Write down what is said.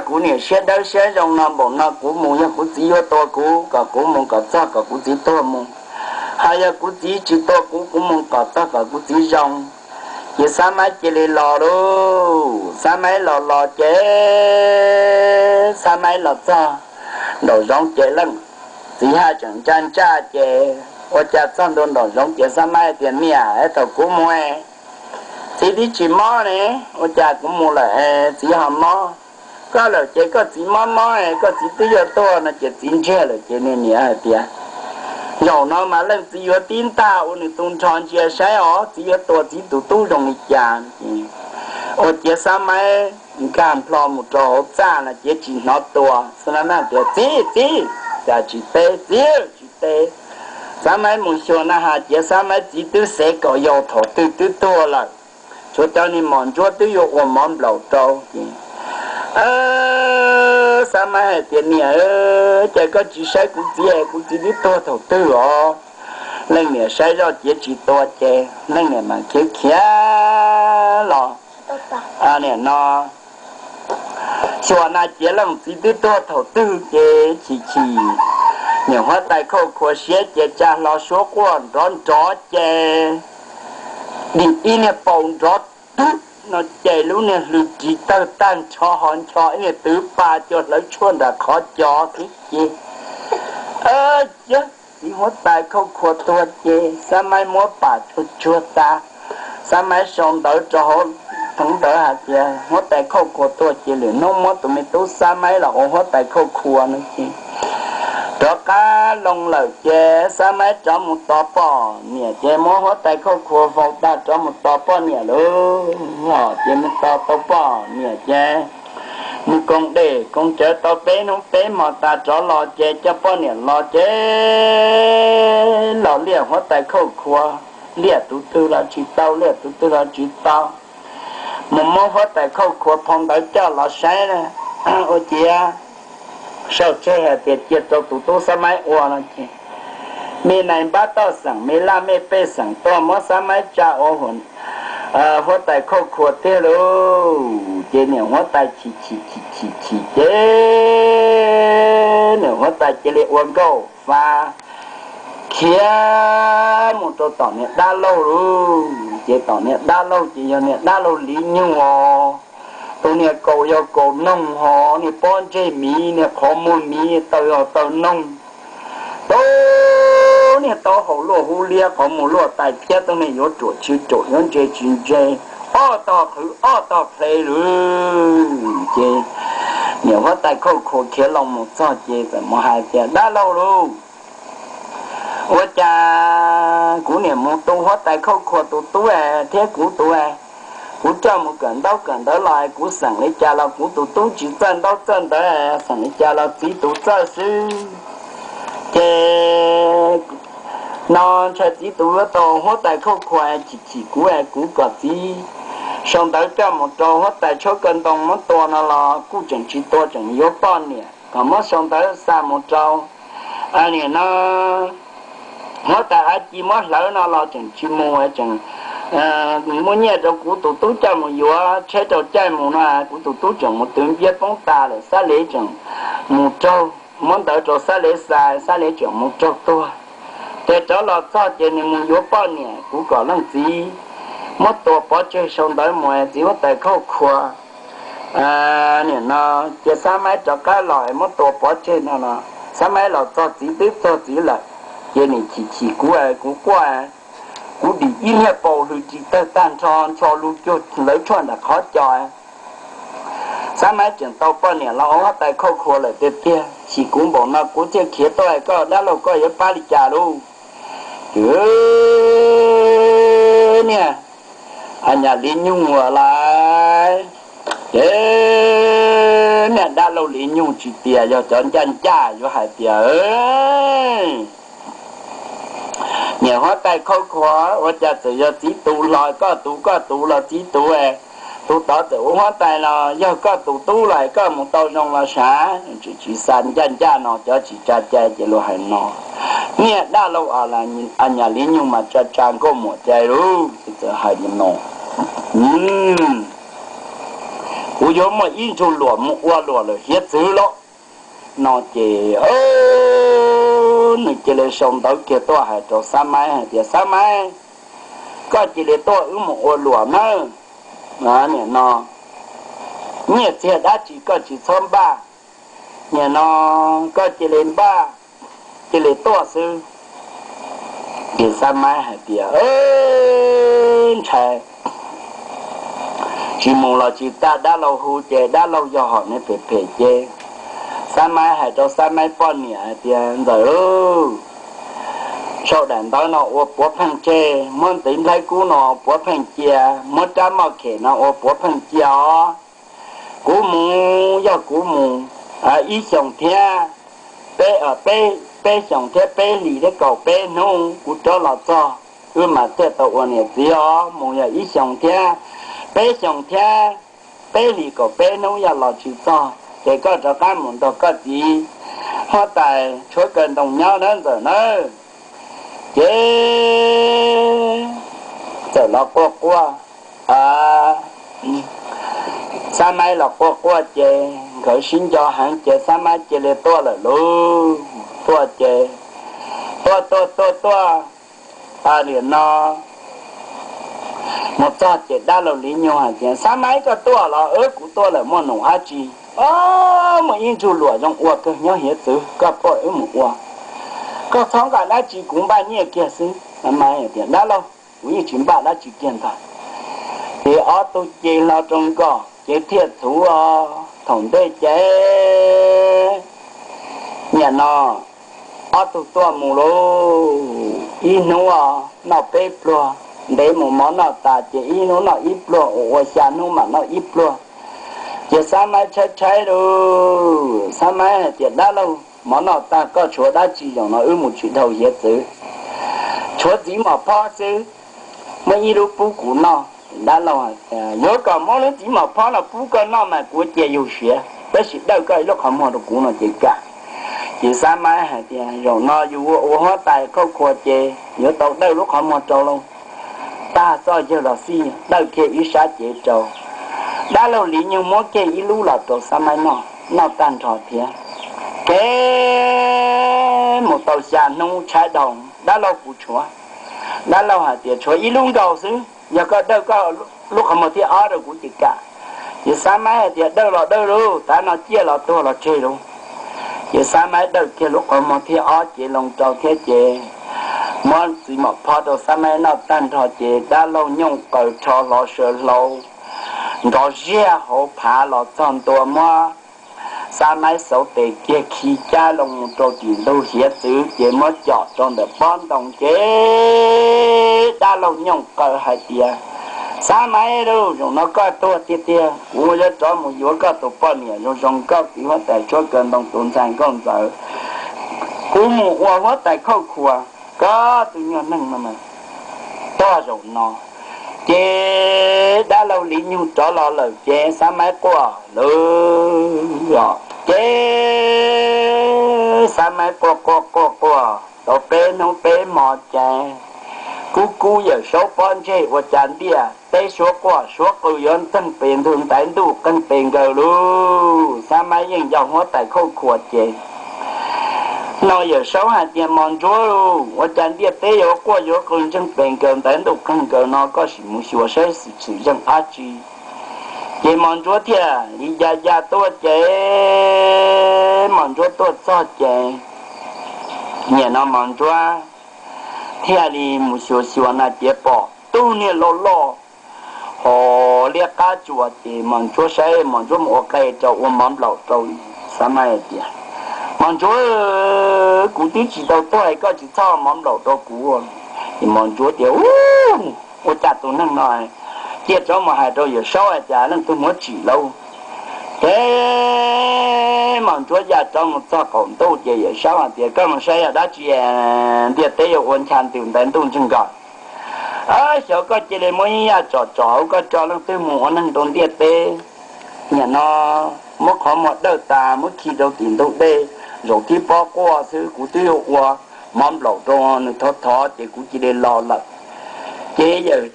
kuv niam siab dawb siab zoo no npaum no kuv mus, yog kuv txiv yuav tua kuv kom kuv mus kom txog kom kuv txiv tuag mus, hos yog kuv txiv tsis tua kuv, kuv mus kom txog kom kuv txiv zoo. Ces Xab Maib cia li los lauj. Xab Maib los los ces Xab Maib los txog nraum zoov ces leej txiv Haj tseem ntsaj ntsaj ces ua cas txog ntua nraum zoov ces Xab Maib tias, Niam, thaum kuv mus txiv twb tsis mob ne, ua cas kuv mus lawm txiv ho mob? Koj lawm ces koj txiv mob mob, koj txiv twb yuav tuag no ces txiv ntsiag lawm ces nws niam hais tias, Zaum no mas leej txiv yuav tib ntag ua nws tus nrho ntsia saib os, txiv yuav tua txiv tus tub zoo li cas. Ua ciav Xab Maib nkag nplho mus rau hauv txaj no ces tsis hnov tua. Xab Maib tias, Txiv, txiv, cas tsis teb, txiv tsis teb. Xab Maib mus xyuas na has ciav Xab Maib txiv twb xev kom yau thaum twg twb tuag lawm, tshuav cov niag mos ntsuab twb yuav ua mov nplaum rau. Xab Maib hais tias, Niam, cas koj tsis saib kuv txiv, kuv txiv twb tuag thaum twg os? Leej niam saib zoj ciav tsis tua ces leej niam mas khiav khiav los, niam no xyuas na ciav leej txiv twb tuag thaum twg ces chim chim, niam huab tais khauj khuav siab ces tsa hlo suab quaj nrov nrov ces dim ib niag paus nrov twg no ces lub niag hlwb ris tawg tag nrho ho ncho ib niag twv pa cua hlawv tshuaj nram qhov cos xwb ces, Yog txiv huab tais khauj khuav tuag ces Xab Maib muab pam tsuag tsuag tas. Xab Maib sau ntawv rau hauv theev ntawv hais tias huab tais khauj khuav tuag ces lwm hnub muab tus me tub Xab Maib los ua huab tais khauj khuav no ces rov qab loo lawm ces Xab Maib rov mus tos poj niam ces muab huab tais khauj khuav faus tag rov mus tos poj niam lauj. Ces mus tos tau poj niam ces mus koom dej koom cawv tau peb hnub peb hmo tas rov los ces coj poj niam los ces los liaj huab tais khauj khuav, liaj tus twg los tsis tau, liaj tus twg los tsis tau. Mus muab huab tais khauj khuav phau ntawv coj los saib na, ua ciav sau tseg hais tias cia rau tus tub Xab Maib ua no ces me nais npab toj xeem, me laj mej pej xeem tuaj muab Xab Maib tsa ua huab tais khauj khuav tiag lauj. Ces niam huab tais chim chim chim chim chim ces niam huab tais cia li ua nkauj fa khiav mus rau tom niag dab laug lauj. Ces tom niag dab laug ces yog niag dab laug Liv Nyug os. Tus niag kaus yog kaus noog ho niag pob ntseg miv, niag qhov muag miv, taw yog taw noog. Tau niag taub hau luaj hub liab, qhov muag luaj tais phiab, tau niag yuav ruam tsis ruam, yuav ntse tsis ntse, ob tog qhwv ob tog ple lawm. Ces niam huab tais khauj khuav khiav los mus txog ces txawm mus hais tias, Dab laug lauj, ua cas kuv niam mus tu huab tais khauj khuav tus tub thiab kuv tus, kuv coj mus kawm ntaub kawm ntawv los kuv xeem li cas los kuv tus tub tsis txawj ntaub txawj ntawv, xeem li cas los txiv tus txawj xwb. Ces no ntshai txiv tus yuav tau huab tais khauj khuav chim chim kuv, kuv kom txiv sau ntawv coj mus rau huab tais tshawb ko ntoo muab tua no los kuj tseem tsis tua, tseem yuav poj niam, kom muab sau ntawv xa mus rau, nim no huab tais av ci muab hlawv no los tseem tsis mus, tseem muab nyiaj rau kuv tus tub coj mus yuav tsheb rau caij mus no, kuv tus tub tseem mus twv npiab poob tas lawm, Xab Lev tseem mus raug, muab ntawv rau Xab Lev xa, Xab Lev tseem mus raug tuag. Ces rov los txog ces nws mus yuav poj niam, kuv kom leej txiv muab tua pov tseg, sau ntawv mus txiv huab tais khauj khuav. Nim no cia Xab Maib rov qab los muab tua pov tseg no no. Xab Maib los txog txiv twb txog txiv lawm, ces nim chim chim kuv, kuv quaj, kuv dim ib niag paus hlwb ris tawg tag nrho ncho lug cuag lawv tshuaj nram qhov cos. Xab Maib tseem tau poj niam los ua huab tais khauj khuav lawm tiag tiag, chim kuv npaum no kuv thiaj khiav tuaj, koj dab laug koj yuav pab li cas lauj? Ces niag Nyas Liv Nyug uas lawm, ces niag dab laug Liv Nyug tsis tias yog cov ncaj ncaj yuav hais tias, niam huab tais khauj khuav, ua cas txawm yog txiv tus hlo koj tus, koj tus los txiv tus, tus tod txawm ua huab tais los yog koj tus tub los koj mus tau zoo los sav. Tsis xa ncaj ncaj no cov tsis tsa cai ces luag hais no, niag dab laug Nyas Liv Nyug mas tsa tsa nkauj muam cai lauj, txawm hais li no. Kuv yuav muaj ib ntsug luam mus ua luam lawm hiav txwv lauj. No ces nws cia li sau ntawv kiag tuaj hais rau Xab Maib hais tias, Xab Maib, koj cia li tuaj wb mus ua luam nawb. Nim no nyiaj txiag dab tsi koj tsis txhob npaj, nim no koj cia li npaj, cia li tuaj xwb. Ces Xab Maib hais tias, Ntshai tsis mus los tsis tau, dab laug hu ces dab laug yog hom ne phem phem ces Xab Maib hais rau Xab Maib poj niam hais tias, Ntxawm, sau daim ntawv no ua puav pheej tseg, muab ntiv nplhaib kub no puav pheej cia, muab rab moj khem no ua puav pheej cia os. Kuv mus, yog kuv mus ib xyoos thiab peb, peb xyoos thiab peb hlis thiab kaum peb hnub kuv rov los txog, wb mam thiaj tau ua niam txiv os. Mus yog ib xyoos thiab peb xyoos thiab peb hlis kaum peb hnub yog los tsis txog ces koj rov qab mus nrog koj txiv huab tais tshuav kaw ntoo nyob nawb Ntxawm nawb. Ces Ntxawm los quaj quaj, Xab Maib los quaj quaj ces nkawd sib nco heev ces Xab Maib cia li tuaj lawm lauj. Tuaj ces tuaj tuaj tuaj tuaj, nim no mus txog ces dab laug Liv Nyug hais tias, Xab Maib, koj tuaj los? Wb, kuv tuaj lawm, muaj num dab tsi? Muaj ib ntsug luam zoo ua kawg nyob hiav txwv, koj pab wb mus ua. Koj txhob nqa dab tsi, kuv npaj nyiaj kiag xwb. Xab Maib tias, Dab laug, kuv yeej tsis npaj dab tsi kiag ntag. Ces ob tug ces hlo rau nkoj ces thiaj txhuv os. Thaum ntej ces nim no ob tug tuaj mus lauj, ib hnub noj peb pluag, ntev mus mov noj tas ces ib hnub noj ib pluag, ua ua xya hnub mam noj ib pluag. Ces Xab Maib tshaib tshaib lauj, Xab Maib hais tias, Dab laug, mov noj tag koj tshuav dab tsi? Zaum no wb mus tsis dhau hiav txwv, tshuav txiv mos phob xwb, muab ib lub pub kuv noj. Dab laug, Yuav kom muab lub txiv mos phob no pub koj noj mas kuv cia yus siav, tab sis dawj koj ib lub qhov muag rau kuv no ces kam. Ces Xab Maib hais tias, Zaum no yus ua ua huab tais khauj khua ces yuav tau dawj lub qhov muag rau lauj. Tag txoj yawg los xij, dawj kiag ib sab cev rau. Dab laug Liv Nyug muab kiag ib lub los rau Xab Maib noj, noj tag nrho thiab. Kev mus tau xya hnub tshaib dhau, Dab laug, kuv tshuav. Dab laug hais tias, Tshuav ib lub nkaus xwb, yog koj dawj koj lub qhov muag thib ob rau kuv ces kam. Ces Xab Maib hais tias, Dawj los dawj lauj, tav no ciaj los tuag los tseg lauj. Ces Xab Maib dawj kiag lub qhov muag thib ob cev loo rau thiab ces muab txiv mos phob rau Xab Maib noj tag nrho ces dab laug Nyooj Qaws rho hlo saw hlau nrov ziaj hauv phav los txog ntua, muab Xab Maib xauv tes kiag khi cab loo mus rau tim ntug hiav txwv ces muab com rau ntawm pob ntoo ces dab laug Nyooj Qaws hais tias, Xab Maib lauj, zaum no koj tuag tiag tiag, kuv yuav rov mus yuav koj tus poj niam zoo zoo, koj txiv huab tais tshuab kaw ntoo tus ntxhais nkauj ntxawm. Kuv mus ua huab tais khauj khua, koj tus nyuag neeg no mas tuag zaum no. Ces dab laug Liv Nyug rov los lawm ces Xab Maib quaj lawm os. Ces Xab Maib quaj quaj quaj quaj tau peb hnub peb hmo ces kub kub Yawm Saub pob ntseg ua cas ntiaj teb suav quaj suav qw yuav ntxeeg pes ntug ntaiv ntuj qeeg pes nkaws lauj. Xab Maib yeej yog huab tais khauj khua ces no Yawm Saub hais tias, Mos Ntsuab, ua cas ntiaj teb yuav quaj yuav qw ntseeg pes nkaws ntaiv ntuj qeeg nkaws no, koj sim mus xyuas saib xwm txheej dab tsi. Ces Mos Ntsuab thiaj li ya ya tuaj ces Mos Ntsuab tuaj txog ces nim no Mos Ntsuab thiaj li mus xyuas xyuas na ces pom tug niag loj loj ho liab qab tsuas ces Mos Ntsuab saib Mos Ntsuab mus ua qe rau ua mov nplaum rau. Xab Maib tias, Mos Ntsuab, kuv twb tsis tau tuag, koj tsis txhob mov nplaum rau kuv. Ces Mos Ntsuab tias, Ub, ua cas tus neeg no cia rov mus hais rau Yawm Saub hais tias leej twg muab tsim lauj. Ces Mos Ntsuab ya rov mus txog qaum ntuj ces Yawm Saub hais tias, Koj mus saib yog dab tsi ntiaj teb yuav ua ncha ntws ntaiv ntuj ntseeg nkaws. Xyov koj cia li muab ib yaj tsom tsom hauv koj tso leej twg mus ua neeg rau ntiaj teb. Nim no muab qhov muag dawj tas muab khi rau tim ntug dej, zaum thib pob quaj xwb, kuv twb yuav ua mov nplaum rau nws thov thov ces kuv cia li los lawm. Ces Yawm